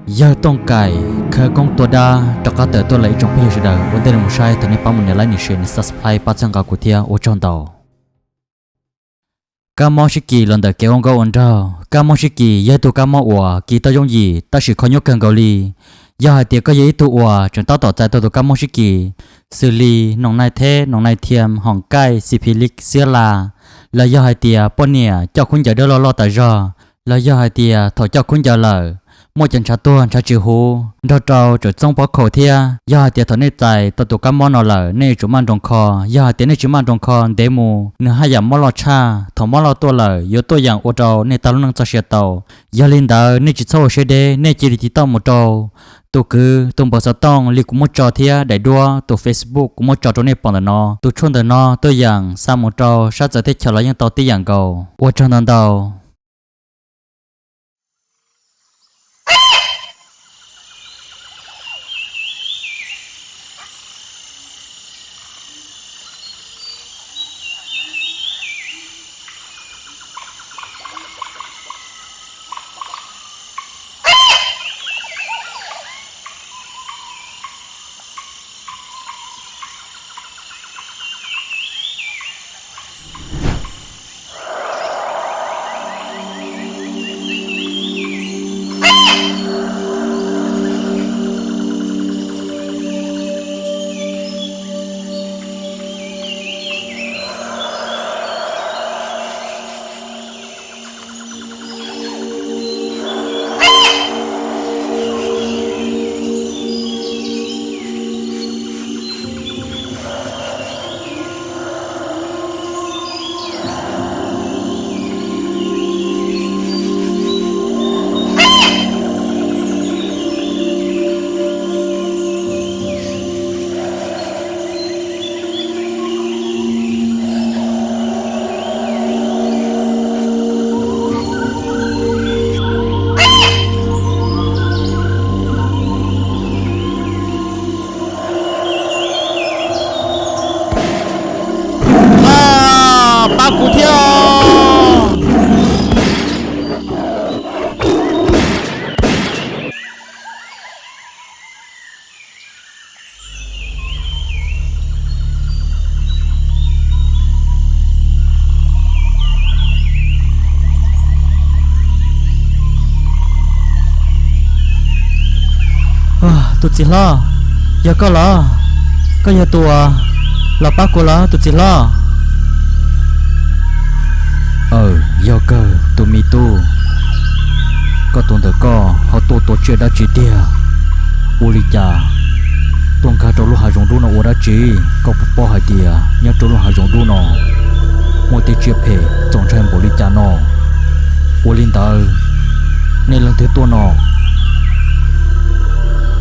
Yawg Tooj Kaim khawv koob tua dab rov qab tawm tuaj lawm ib tsoom phooj ywg sawv daws. Ua ntej no mus saib, thov nej pab mus nias like, nias share, nias subscribe, pab txhawb nqa kuv thiab, ua tsaug ntau. Kab mob sib kis los ntawm kev ua nkauj ua nraug. Kab mob sib kis yog ib tug kab mob uas kis tau yooj yim tab sis kho nyuaj kawg nkaus li. Yog hais tias koj yog ib tug uas tseem tab tom txais tau tus kab mob sib kis, xws li noos nai theb, noos nai thiam, hoom kaij, xi phi lis, xiab la, los yog hais tias poj niam coj khaub ncaws dawb loj loj tas zog, los yog hais tias thaum coj khaub ncaws lawm, muaj cov ntshav tuag ntshav tsis huv, nrog rau tseem txob pob khaum thiab. Yog hais tias thaum nej txais tau tus kab mob no lawm, nej yuav tsum maj nroos kho. Yog hais tias nej tsis maj nroos kho ntev mus, nws haj yam mob loj tshaj. Thaum mob loj tuaj lawm yuav tuaj yeem ua rau nej tag lub neej txoj sia tau. Yog li ntawd nej tsis txhob ua siab deb, nej cia li tiv tauj mus rau tus kwv tus npawb xov tooj li kuv muab tso thiab daim duab tus Facebook kuv muab tso rau nej pom ntawm no. Tus tshuaj ntawm no tuaj yeem xa mus rau sab txawv teb chaws los yeej tau tib yam nkaus. Ua tsaug ntau ntau. Pab kuv thiab. Tus txiv hlob, yog koj los? Koj yog tus uas los pab kuv los tus txiv hlob? Aw, yog kawg tus me tub. Koj tus ntawm koj ho tuaj tua tsiaj dab tsi tiag? Ua li cas tuaj nkag rau lub hav zoov dub no ua dab tsi? Koj puas paub hais tias nyob rau lub hav zoov dub no muaj tej tsiaj phem txaus ntshai npaum li cas no? Ua li ntawd, nej leej twg tuaj no?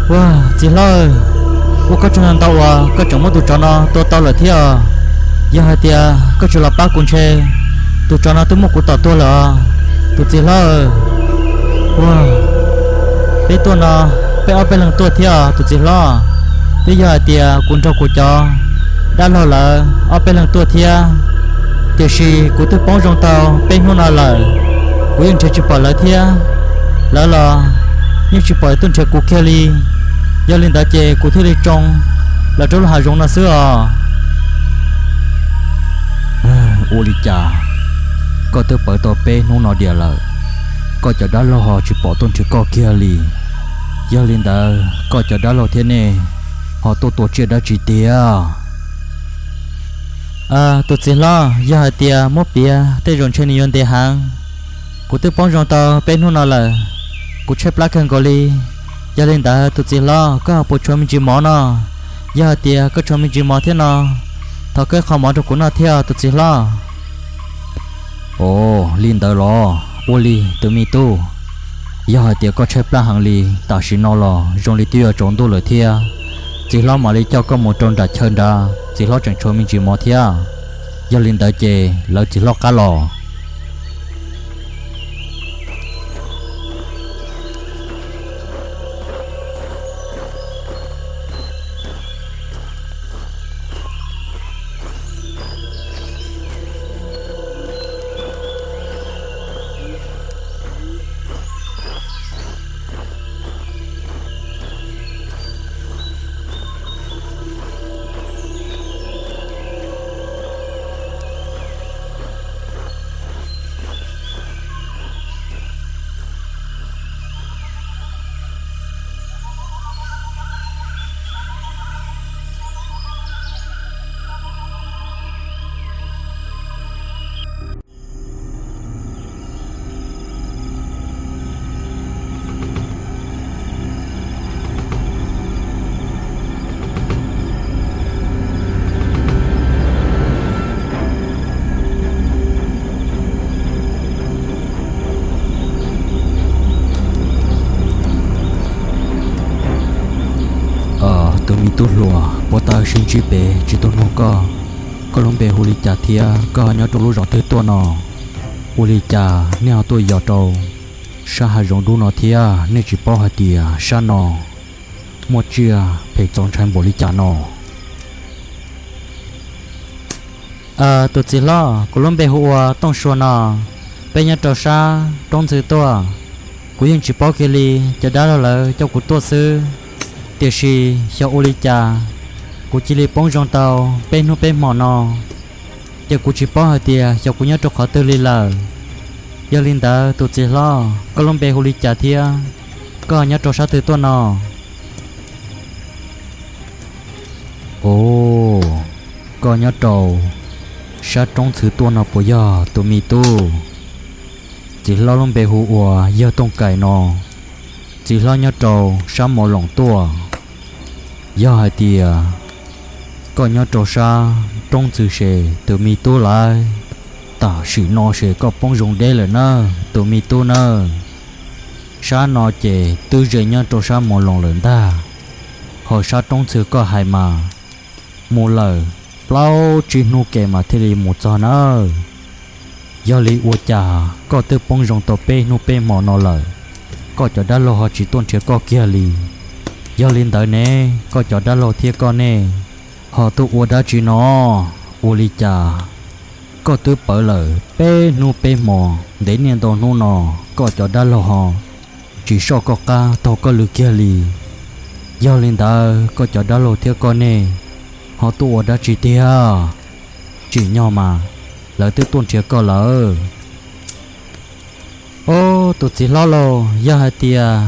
Ua, txiv hlob, ua koj tsaug ntau uas koj tseem muab tus tsov no tua tau lawm thiab. Yog hais tias koj tsis los pab kuv ntshe tus tsov no twb muab kuv tom tuag lawm os, tus txiv hlob. Ua, peb tuaj no, peb ob peb leeg tuaj thiab os tus txiv hlob. Twb yog hais tias kuv nrog kuv cov dab laug lawv ob peb leeg tuaj thiab, tiam sis kuv twb poob zoo tau peb hnub no lawm, kuv yeej nrhiav tsis pom lawv thiab. Lawv los yeej tsis pom tuaj nrhiav kuv kiag li. Yog li ntawd ces kuv thiaj li tsoo los rau lub hav zoov no xwb os. Ua li cas koj twb pawv tau peb hnub no diam lawm, koj cov dab laug ho tsis pom tuaj nrhiav koj kiag li? Yog li ntawd koj cov dab laug thiab nej ho tuaj tua tsiaj dab tsi tiag? Tus txiv hlob, yog hais tias muab piav tej zaum ntshe nws yuav ntev heev. Kuv twb poob zoo tau peb hnub no lawm, kuv tshaib plab kawg nkaus li. Yog li ntawd tus txiv hlob, koj ho puas tshuav me ntsis mov no? Yog hais tias koj tshuav me ntsis mov thiab no, thov koj ib qho mov rau kuv noj thiab tus txiv hlob. Ov, li ntawd los? Ua li tus me tub, yog hais tias koj tshaib plab heev li, tam sim no los zoo li twb yuav tsaus ntuj lawm thiab. Txiv hlob mam li coj koj mus rau nram chaw nrad, txiv hlob tseem tshuav me ntsis mov thiab. Yog li ntawd ces lawv txiv hlob qab los. Tus me tub hluas, puag ta sib ntsib pem tsis tau hnub koj, koj lub npe hu li cas thiab koj ho nyob rau lub zos twg tuaj no? Ua li cas nej ho tuaj yos rau sab hav zoov dub no thiab? Nej tsis paub hais tias sab no muaj tsiaj phem txaus ntshai npaum li cas no? Tus txiv hlob, kuv lub npe hu ua Tooj Sua no, peb nyob rau sab roob ntxhw tuaj. Kuv yeej tsis paub kiag li, cov dab laug lawv coj kuv tuaj xwb. Tiam sis xyov ua li cas, kuv cia li poob zoo tau peb hnub peb hmo no, ces kuv tsis paub hais tias xyov kuv nyob rau qhov twg li lawm. Yog li ntawd tus txiv hlob, koj lub npe hu li cas thiab koj nyob rau sab twg tuaj no? Ov, koj nyob rau sab roob ntxhw tuaj no puas yog tus me tub? Txiv hlob lub npe hu ua Yawg Tooj Kais no, txiv hlob nyob rau sab Mos Loos tuaj. Yog hais tias koj nyob rau sab roob ntxhw ces tus me tub lawv, tam sim no ces koj poob zoo deb lawm nawb tus me tub nawb. Sab no ces twb ze nyob rau sab Mos Loos lawm ntag, ho sab roob ntxhw koj hais mas mus lawm plaub tsib hnub ke mas thiaj li mus txog nawb. Yog li ua cas koj twb poob zoo tau peb hnub peb hmo no lawm, koj cov dab laug ho tsis tuaj nrhiav koj kiag li? Yog li ntawd ne, koj cov dab laug thiab koj nej ho tuaj ua dab tsi no? Ua li cas koj twb pawv lawm peb hnub peb hmo, ntev niaj ntau hnub no koj cov dab laug ho tsis soj koj qab taug koj lw kiag li? Yog li ntawd koj cov dab laug thiab koj nej ho tuaj ua dab tsi tiag? Tsim nyog mas lawv twb tuaj nrhiav koj lawm. Ob, tus txiv hlob lauj, yog hais tias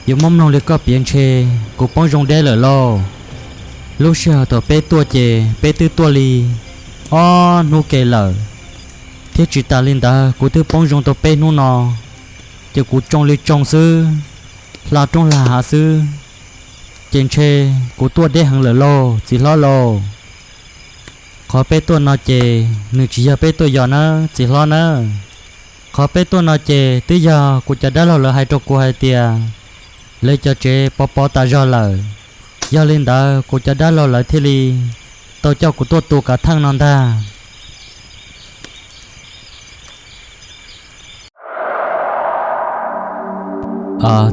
yuav muab mloog li koj piav ntshe kuv poob zoo deb lawm lauj. Lub sij hawm thaum peb tuaj ces peb twb tuaj li ob hnub ke lawm, thiab tsis tas li ntawd kuv twb poob zoo tau peb hnub no, ces kuv tsoo li tsoo xwb, hla roob hla hav xwb, ces ntshe kuv tuaj deb heev lawm lauj txiv hlob lauj. Qhov peb tuaj no ces nws tsis yog peb tuaj yos nawb txiv hlob nawb. Qhov peb tuaj no ces twb yog kuv cov dab laug lawv hais rau kuv hais tias lawv cov tsev pov pov tas zog lawm. Yog li ntawd kuv cov dab laug lawv thiaj li tau coj kuv tuaj tu kav theej no ntag.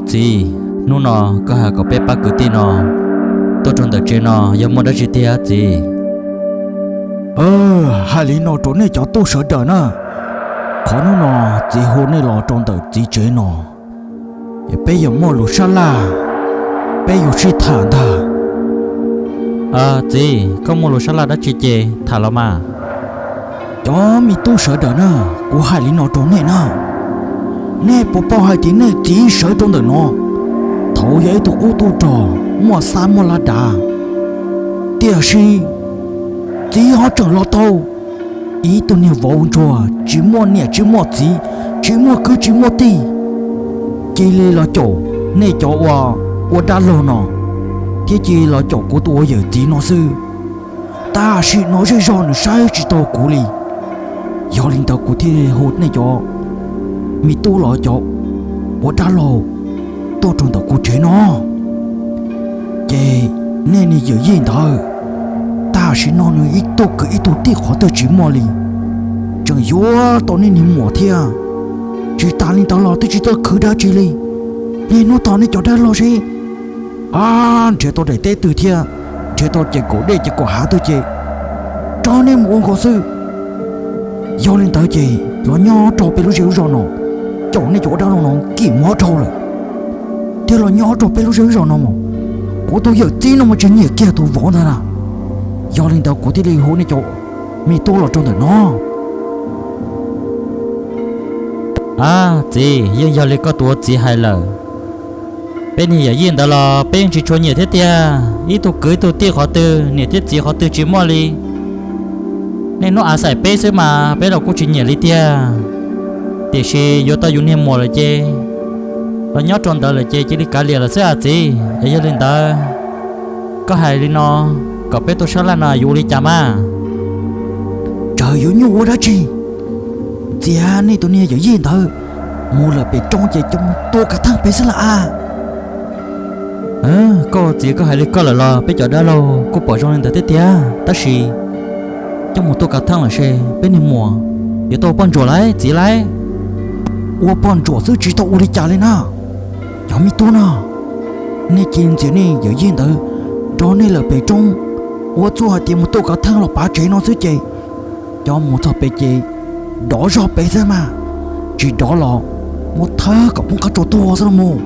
Txiv, hnub no koj hais kom peb pab kwv tij no tuaj rau ntawm tsev no yog muaj dab tsi tiag txiv? Hais li no rau nej cov tub sawv daws na, qhov hnub no txiv hu nej los rau ntawm txiv tsev no, peb yuav muaj lus sab laj, peb yuav sib tham ntag. Txiv, koj muaj lus sab laj dab tsi ces tham los mas. Cov me tub sawv daws na, kuv hais li no rau nej na, nej puas paub hais tias nej txiv sawv rau ntawm no, thaum yog ib tug qub tub rog muaj xab muaj laj dav, tiam sis txiv ho tseem los tau ib tug niag vauv ntsuag tsis muaj niam tsis muaj txiv, tsis muaj kwv tsis muaj tij, cia li los caum nej cov ua, ua dab laug no, thiab cia li los caum kuv tus ua yawm txiv no xwb. Tam sim no zej zog nws saib tsis taus kuv li. Yog li ntawd kuv thiaj hu nej cov me tub los cov ua dab laug tuaj rau ntawm kuv tsev no. Ces nej niag yawm yij ntawd, tam sim no nws ib tug kwv ib tug tij qhov twg tsis muaj li, tseem yuav tau nej niag muam thiab. Tsis tas li ntawd los twb tsis txawj khwv dab tsi li. Nej hnub tog nej cov dab laug seb, a, nrhiav tau daim teb twg thiab nrhiav tau ces kaum dej ces kaum hav twg ces rau nej mus ua nkaus xwb. Yog li ntawd ces los nyob rau peb lub zej lub zos no, caum nej cov ua dab laug no kim mob dhau lawm, thiab los nyob rau peb lub zej lub zos no mus. Kuv tus yawm txiv no mas tsis nyiam kiag tus vauv ntag na. Yog li ntawd kuv thiaj li hu nej cov me tub los rau ntawm no. A, txiv, yeej yog li koj tus ua txiv hais lawm. Peb niag yawm yij ntawd los peb yeej tsis tshua nyiam thiab tiag. Ib tug kwv ib tug tij qhov twg, niam thiab txiv qhov twg tsis muaj li. Nej hnub av xaim peb xwb mas peb los kuj tsis nyiam li tiag. Tiam sis yuav tau yus niag muam lawm ces, los nyob rau ntawd lawm ces cia li kav liam lawm xwb a txiv. Es yog li ntawd, koj hais li no, kom peb tuaj sab laj no yuav ua li cas mas? Txawm yuav nyuaj ua dab tsi, txiav nej tus niag yawm yij ntawd mus lawm pem roob ces coj mus tua kav theej pem xwb lawm a. Koj txiv, koj hais li koj lawm los peb cov dab laug kuj pom zoo li ntawd thiab tiag, tab sis coj mus tua kav theej lawm ces peb niag muam yuav tau ua poj ntsuam lawm txiv lauj. Ua poj ntsuam xwb tsis tau ua li cas li na. Cov me tub no, nej cia li ntxias nej yawm yij ntawd nrog nej lawm pem roob, ua txuj hais tias mus tua kav theej los pav tsev no xwb ces cov mus txog pem ces dov zog pem xwb mas, tsis dov los muab thawb kom poob qab tsuas tuag xwb los mus.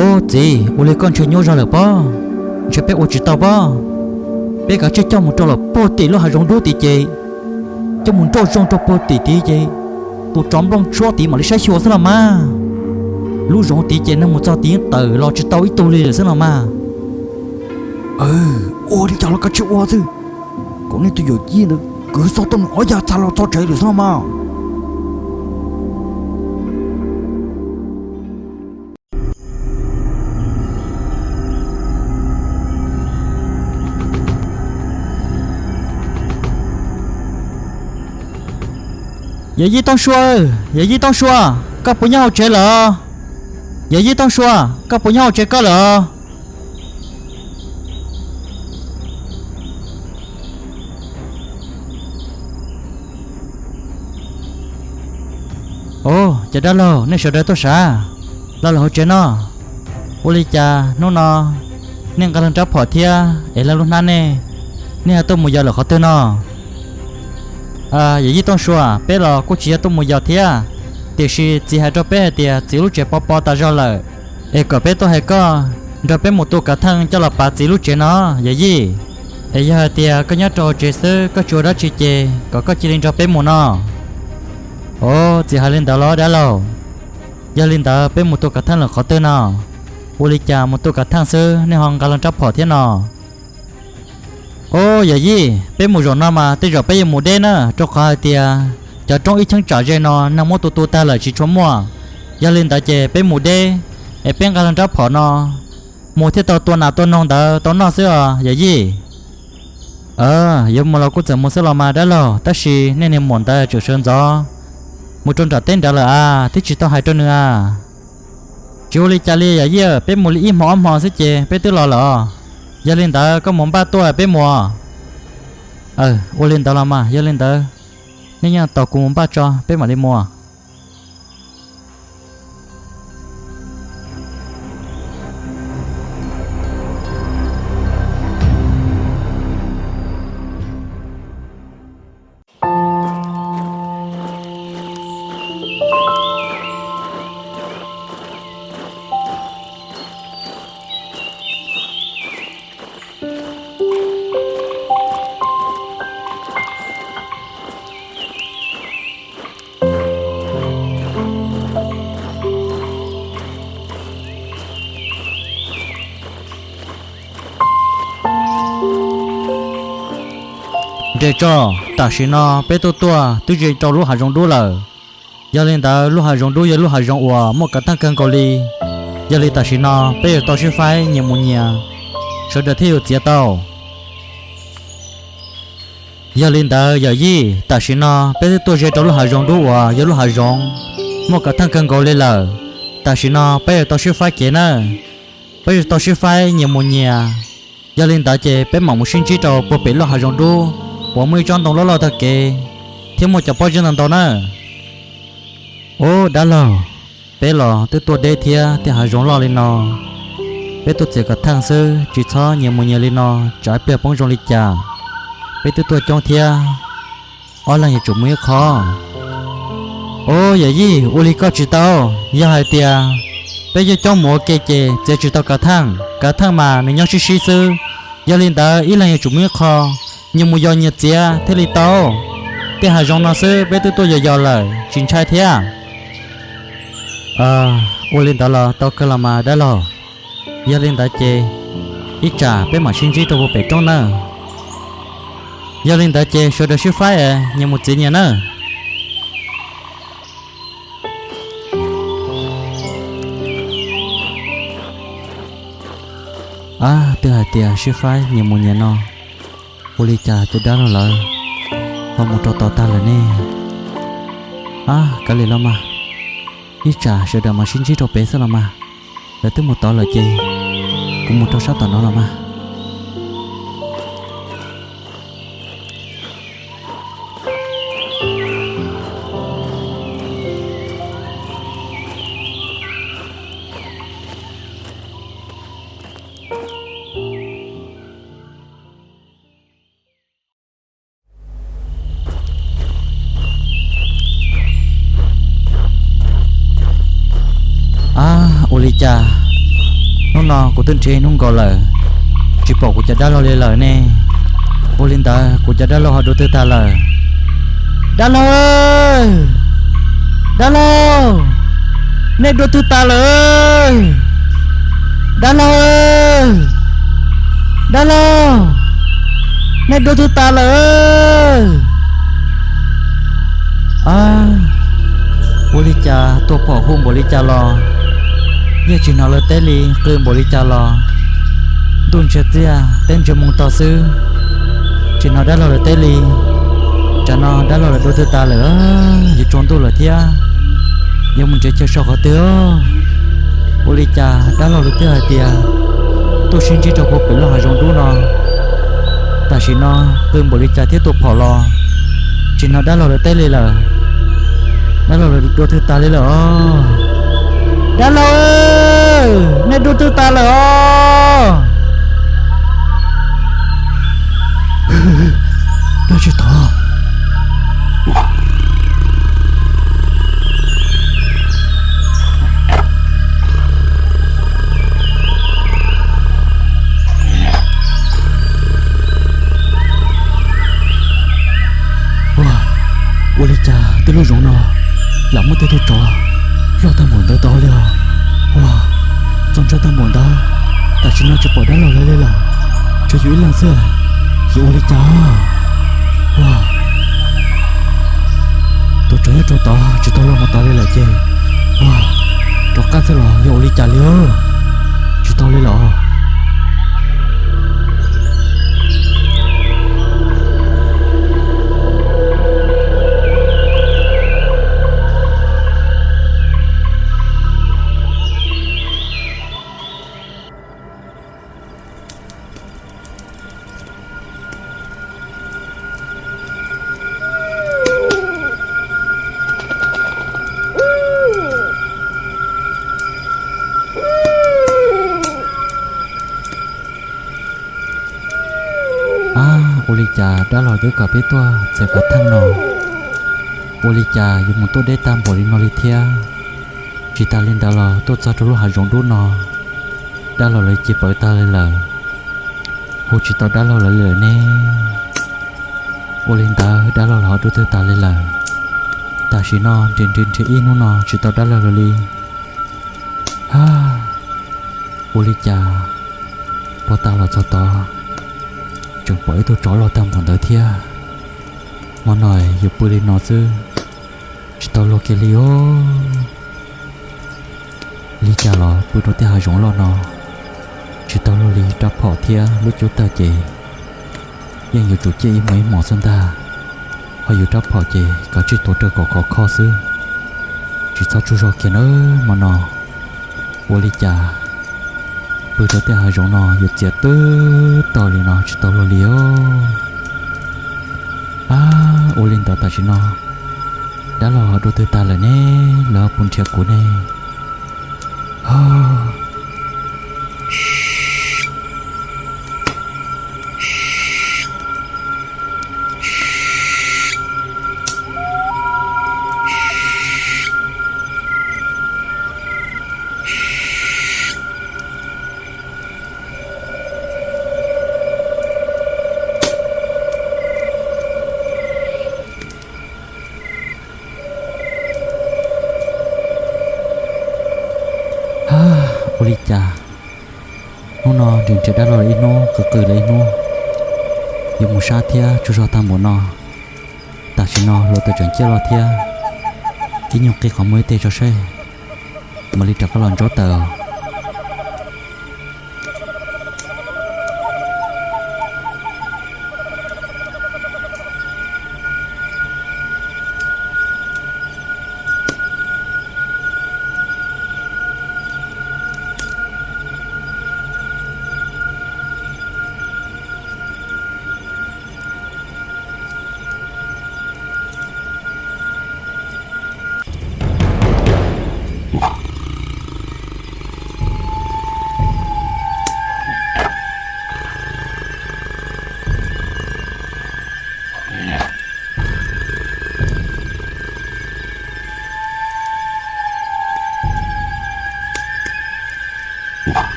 Ub txiv, ua li koj ntshe nyuaj zog lawm pob, ntshe peb ua tsis tau pob. Peb kav tsij coj mus rau lawm puag tim lub hav zoov dub tid ces, coj mus nroj zoo rau puag tim tid ces tus tsov nplooj tshuab tid mam li saib xyuas xwb los mas. Lub zoov tid ces neeg mus txog tid tawm los tsis tau ib tug li lawm xwb los mas. Ua li cas los kav tsij ua xwb, kom nej tus yawm yij ntawd kwv xov tooj nws ob yag txha los txog tsev lawm xwb los mas. Yawm yij Tooj Sua, yawm yij Tooj Sua, koj puas nyob hauv tsev lawm? Yawm yij Tooj Sua, koj puas nyob hauv tsev koj lawm? Ub, cov dab laug, nej sawv daws tuaj sav, los los hauv tsev no. Ua li cas hnub no nej nqa leej rab phom thiab es leej lub hnab nej, nej ho tuaj mus yos lawm qhov twg no? Yawm yij Tooj Sua, peb los kuj tsis yog tuaj mus yos thiab, tiam sis txiv hais rau peb hais tias txiv lub tsev pov pov tas zog lawm, es kom peb tuaj hais koj nrog peb mus tua kav theej coj los pav txiv lub tsev no, yawm yij. Es yog hais tias koj nyob rau hauv tsev xwb koj tsis ua dab tsi ces kom koj cia li nrog peb mus no. Ub, txiv hais li ntawd los dab laug? Yog li ntawd peb mus tua kav theej lawm qhov twg no? Ua li cas mus tua kav theej xwb nej ho nqa leej rab phom thiab no? Ub, yawm yij, peb mus zaum no mas tej zaum peb yuav mus deb na, rau qhov hais tias cov roob ib cheeb tsam ze no neeg muab tua tua tag lawm tsis tshua muaj. Yog li ntawd ces peb mus deb, es peb nqa leej rab phom no mus thiaj tau tua nas tua noog ntawd tau noj xwb os yawm yij. Yuav mus los kuj txawm mus xwb los mas dab laug, tab sis nej niag muam ntawd tseem sawv ntxov mus rau nram teb nrad lawm as, twb tsis tau hais rau nws as. Tsis ua li cas li yawm yij, peb mus li ib hmo ob hmo xwb ces peb twb los lawm os. Yog li ntawd koj mus npaj tuaj peb mus. Ua li ntawd los mas, yog li ntawd nej yeej tos kuv mus npaj tso peb mam li mus. Nres tso, tam sim no peb tuaj tuaj twb ze rau lub hav zoov dub lawm. Yog li ntawd lub hav zoov dub yog lub hav zoov uas muaj kav theej kawg nkaus li. Yog li tam sim no peb yuav tau sib faib nyias mus nyias, sawv daws thiaj yuav txiav tau. Yog li ntawd yawm yij, tam sim no peb twb tuaj ze rau lub hav zoov dub uas yog lub hav zoov muaj kav theej kawg nkaus li lawm. Tam sim no peb yuav tau sib faib kev nawb, peb yuav tau sib faib nyias mus nyias. Yog li ntawd ces peb mam mus sib ntsib rau puag pem lub hav zoov dub uas muaj ib tsob ntoo loj loj tag kev thiab muaj cov pob zeb ntau ntau nawb. Ub dab laug, peb los twb tuaj deb thiab tej hav zoov loj li no, peb tuaj txiav kav theej xwb tsis txhob nyias mus nyias li no, tsam ib pliag poob zoo li cas. Peb twb tuaj coob thiab, ob leeg yuav tsum mus ib qho. Ub yawm yij, ua li koj tsis tau, yog hais tias peb coob coob mus ua ke ces txiav tsis tau kav theej, kav theej mas nws nyob sib sib xwb. Yog li ntawd ib leeg yuav tsum mus ib qho, nyias mus yos nyias txiav thiaj li tau. Tej hav zoov no xwb peb twb tuaj yos yos lawm tsis ntshai thiab. Ua li ntawd los tau kawg los mas dab laug. Yog li ntawd ces ib tsam peb mam sib ntsib rau puag pem roob nawb. Yog li ntawd ces sawv daws sib faib es nyias mus txiav nyias nawb. Ab, twb hais tias sib faib nyias mus nyias no, ua li cas cov dab laug lawv ho mus rau tod tag lawm ne? Ab, kav liam los mas, ib tsam sawv daws mam sib ntsib rau pem xwb los mas. Lawv twb mus tod lawm ces kuv mus rau sab tom no los mas. Ab, ua li cas hnub no kuv twb nrhiav ib hnub nkaus lawm, tsis pom kuv cov dab laug li lawm ne? Ua li ntawd kuv cov dab laug ho dua twg tas lawm? Dab laug, dab laug, nej dua twg tas lawm? Dab laug, dab laug, nej dua twg tas lawm? Ab, ua li cas tuaj phom hu npaum li cas los yeej tsis hnov lawv teb li, qw npaum li cas los ntuj ntsiag txiaj teb ntsiag moo to xwb, tsis hnov dab laug lawv teb li. Tsam no dab laug lawv dua twg tas lawm, yuav tsaus ntuj lawm thiab, yuav mus nrhiav chaw so qhov twg? Ua li cas dab laug lawv twb hais tias tuaj sib ntsib rau puag pem lub hav zoov dub no, tam sim no qw npaum li cas thiab tuaj phom los tsis hnov dab laug lawv teb li lawm. Dab laug lawv dua twg tas li lawm os? Dab laug, nej dua twg tas lawm os? Dab tsi tod? Ua, ua li cas tej lub zoov no lam muaj tej tug tsov loj tag npaum ntawd tod li os? Ua, txaus ntshai tag npaum ntawd, tam sim no tsis pom dab laug lawv li lawm, tshuav yus ib leeg xwb, yuav ua li cas? Ua, tus tsov nyob rau tod tsis tau los mus tod li lawm ces, ua, rov qab xwb los yog ua li cas li os? Tsis tau li lawm. Ab, ua li cas dab laug twb kom peb tuaj txhais qhov theej no, ua li cas yuav mus tuaj deb tag npaum li no li thiab? Tsis tas li ntawd los tuaj txog rau lub hav zoov dub no, dab laug lawv cia pawv tag li lawm, hu tsis tau dab laug lawv li lawm ne. Ua li ntawd dab laug lawv ho dua twg tas li lawm? Tam sim no nrhiav nrhiav nrhiav ib hnub no tsis tau dab laug lawv li. Ua li cas pog tas los txog tod tseem pom ib tug tsov loj tag npaum ntawd thiab. Hmo no yuav pw li no xwb tsis tau luag kiag li os. Li cas los pw rau tej hav zoov loj no tsis tau luag li, rab phom thiab lub cub tawg ces yeej yuav tsum ciaj ib hmos ib hmos xwb ntag. Ho yus rab phom ces kav tsij tuav raws kom khov kho xwb, tsis txhob tsaug zog kiag nawb hmo no. Ua li cas pw rau tej hav zoov no yuav txiav twb tog li no tsis tau luag li os. Ab, ua li ntawd tam sim no dab laug dua twg tag lawm ne? Lawv puas nrhiav kuv ne? Ua li cas hnub no nrhiav nrhiav dab laug lawv ib hnub, qw qw lawv ib hnub, yuav mus sab thiab tsaug zog tag npaum no. Tam sim no hluav taws tseem ciaj los thiab, ib nyuag qi qhov muag ib teg tso seb, mam li rov qab los ntsaub taws os.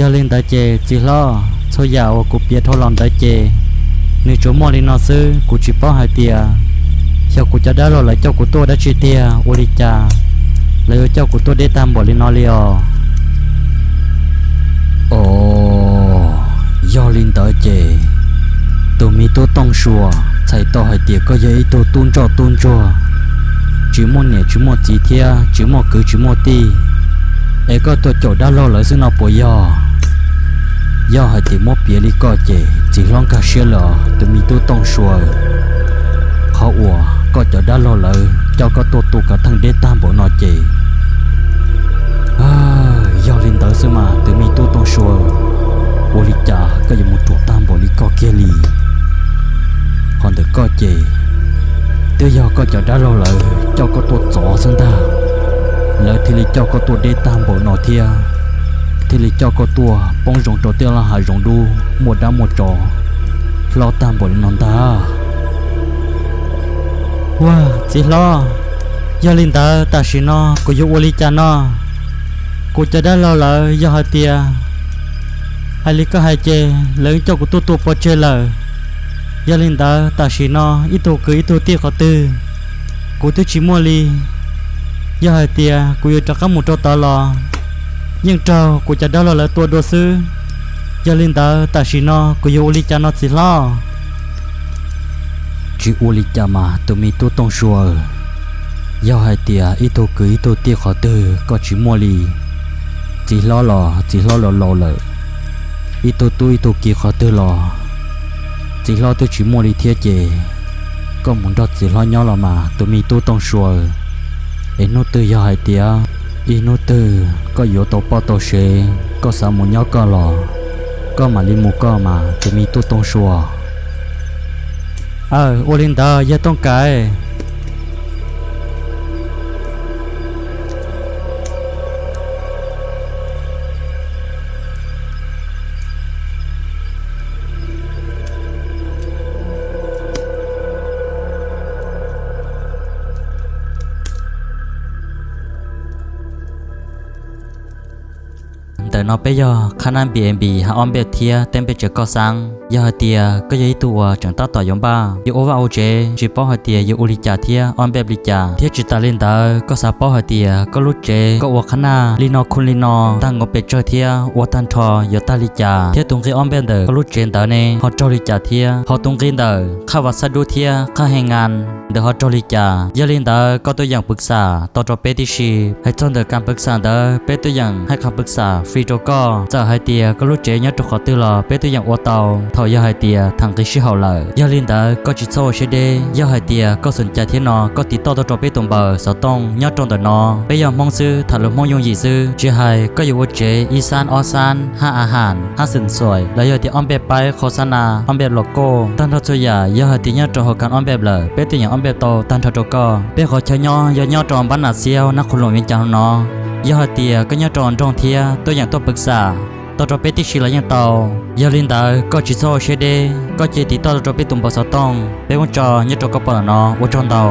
Yog li ntawd ces txiv hlob, txhua yam uas kuv piav dhau los ntawd ces nws tsuas muaj li no xwb. Kuv tsis paub hais tias xyov kuv cov dab laug lawv coj kuv tuaj dab tsi tiag, ua li cas lawv yuav coj kuv tuaj deb tag npaum li no li os. Os, yog li ntawd ces tus me tub Tooj Sua, txhais tau hais tias koj yog ib tug tub ntsoj tub ntsuag, tsis muaj niam tsis muaj txiv thiab tsis muaj kwv tsis muaj tij, es koj tuaj caum dab laug lawv xwb no puas yog? Yog hais tias muab piav li koj ces txiv hlob nkag siab lawm os tus me tub Tooj Sua. Qhov uas koj cov dab laug lawv coj koj tuaj tu kav theej deb tag npaum no ces, yog li ntawd xwb mas tus me tub Tooj Sua, ua li cas koj yuav mus ruam tag npaum li koj kiag li? Qhov ntawm koj ces twb yog koj cov dab laug lawv coj koj tuaj txov xwb ntag, lawv thiaj li coj koj tuaj deb tag npaum no thiab thiaj li coj koj tuaj poob zoo rau tej laj hav zoov dub muaj dab muaj tsov hlob tag npaum li no ntag. Ua, txiv hlob, yog li ntawd tam sim no kuv yuav ua li cas no? Kuv cov dab laug lawv yog hais tias hais li koj hais ces lawv coj kuv tuaj tua pov tseg lawm. Yog li ntawd tam sim no ib tug kwv ib tug tij qhov twg kuv twb tsis muaj li. Yog hais tias kuv yuav rov qab mus rau tod los yeej raug kuv cov dab laug lawv tua dua xwb. Yog li ntawd tam sim no kuv yuav ua li cas no txiv hlob? Tsis ua li cas mas tus me tub Tooj Sua, yog hais tias ib tug kwv ib tug tij qhov twg koj tsis muaj li, txiv hlob los txiv hlob laus laus lawm, ib tug tub ib tug ki qhov twg los txiv hlob twb tsis muaj li thiab ces koj mus nrog txiv hlob nyob los mas tus me tub Tooj Sua. Es hnub twg yog hais tias ib hnub twg koj yuav tau poj tau sev koj xav mus nyob koj los koj mam li mus koj mas tus me tub Tooj Sua. Aw, ua li ntawd yawg Tooj Kais. Ntawm no peb yog qhab nab npi npi hab ob npej thiab teb npej tsev koj xaab. Yog hais tias koj yog ib tug uas tseem tab tom yuav npaj yuav ua vaj ua tsev tsis paub hais tias yuav ua li cas thiab ob npej li cas thiab tsis tas li ntawd koj xav paub hais tias koj lub tsev koj ua qhab naj li no khu li no tag nkaus pes tsawg thiab ua tag nrho yuav tag li cas thiab tus nqi ob npej ntawm koj lub tsev ntawd ne ho raug li cas thiab ho tus nqi ntawm qhab vas xab dub thiab qhab hee ngas ntawd ho raug li cas. Yog li ntawd koj tuaj yeem pwv xam tau rau peb tib si. Hais txog ntawm kas pwv xam ntawd peb tuaj yeem hais kas pwv xam free rau koj. Txawm hais tias koj lub tsev nyob rau qhov twg los peb tuaj yeem ua tau thaum yog hais tias tham nqi sij hawm lawm. Yog li ntawd koj tsis txhob ua siab deb, yog hais tias koj xoom cai thiab no koj tiv toj tau rau peb tus npawb xov tooj nyob rau ntawm no. Peb yog Hmoob xwb tham lus Hmoob yooj yim xwb, tsis hais koj yuav ua tsev ib xab ob xab hab a has hab xwm xuam los yog tias ob npej paib qhau xab na ob npej los koj tag nrho txhua yam yog hais tias nyob rau hauv kas ob npej lawm peb tuaj yeem ob npej tau tag nrho rau koj. Peb qhov chaw nyob yog nyob rau npab nas xiab nab qhu loos viv cas no. Yog hais tias koj nyob rau nroog thiab tuaj yeem tuaj pwv xam tau rau peb tib si los yeej tau. Yog li ntawd koj tsis txhob ua siab deb, koj cia tiv toj rau peb tus npawb xov tooj peb muab tso nyob rau koj pom ntawm no. Ua tsaug ntau.